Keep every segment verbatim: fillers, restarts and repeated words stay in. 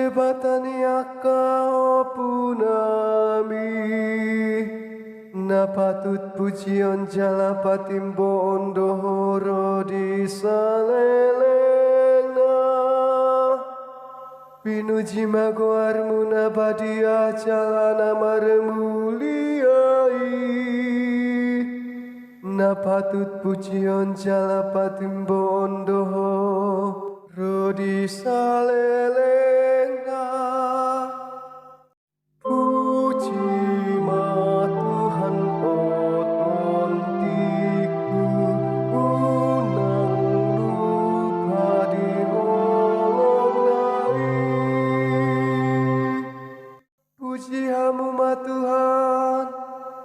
Debata ni angka ompunami, na patut pujion jala patimboon do Ho ro di salelengna. Pinuji ma goarmu na badia jala na marmulia i, na patut pujion jala patimboon do Ho ro di salelengna. Puji ma Tuhan, o tontingku, unang lupa di holongna i. Puji hamu ma Tuhan,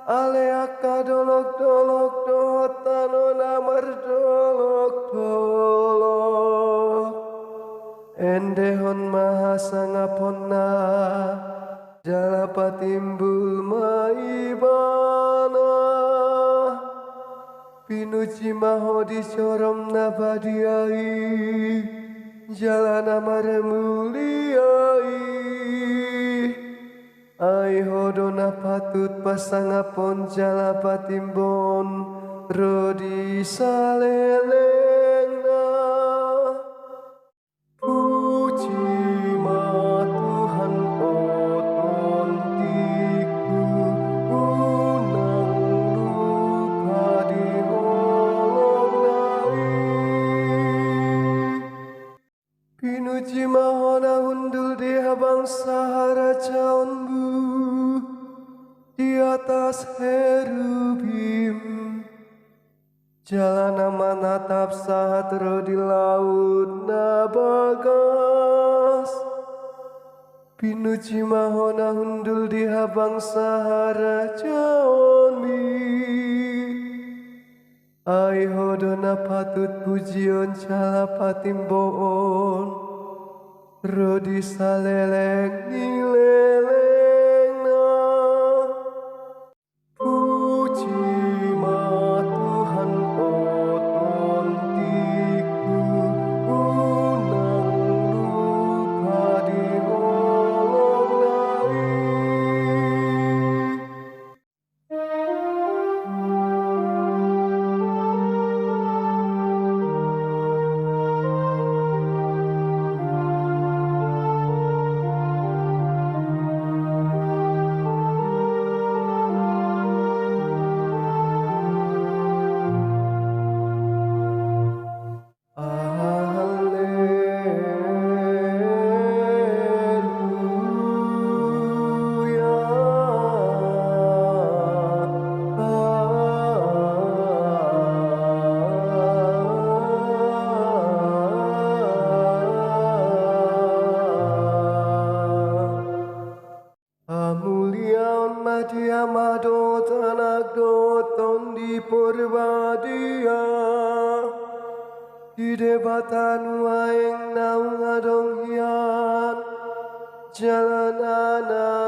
ale angka dolok-dolok dohot tano na mardolok-dolok. Endehon ma hasangaponna, jala patimbul ma Ibana. Pinuji ma Ho di jorom na badia i, jala na marmulia i. Ai Ho do na patut pasangapon jala patimboon ro di salelengna. Puji ma Tuhan, o tontingku, unang lupa di holongna i. Pinuji ma Ho na hundul di habang saharajaonmu, di atas herubim. Jala na manatap sahat ro di laut na bagas. Pinuji ma Ho na hundul di habang saharajaonmi. Ai Ho do na patut pujion jala patimboon ro di saleleng ni lelengna. Puji ma Tuhan, o tontingku, unang lupa di holongna i. Hamuliaon ma di Ama dohot Anak dohot Tondi Porbadia, di Debata nuaeng naung adong hian, jala na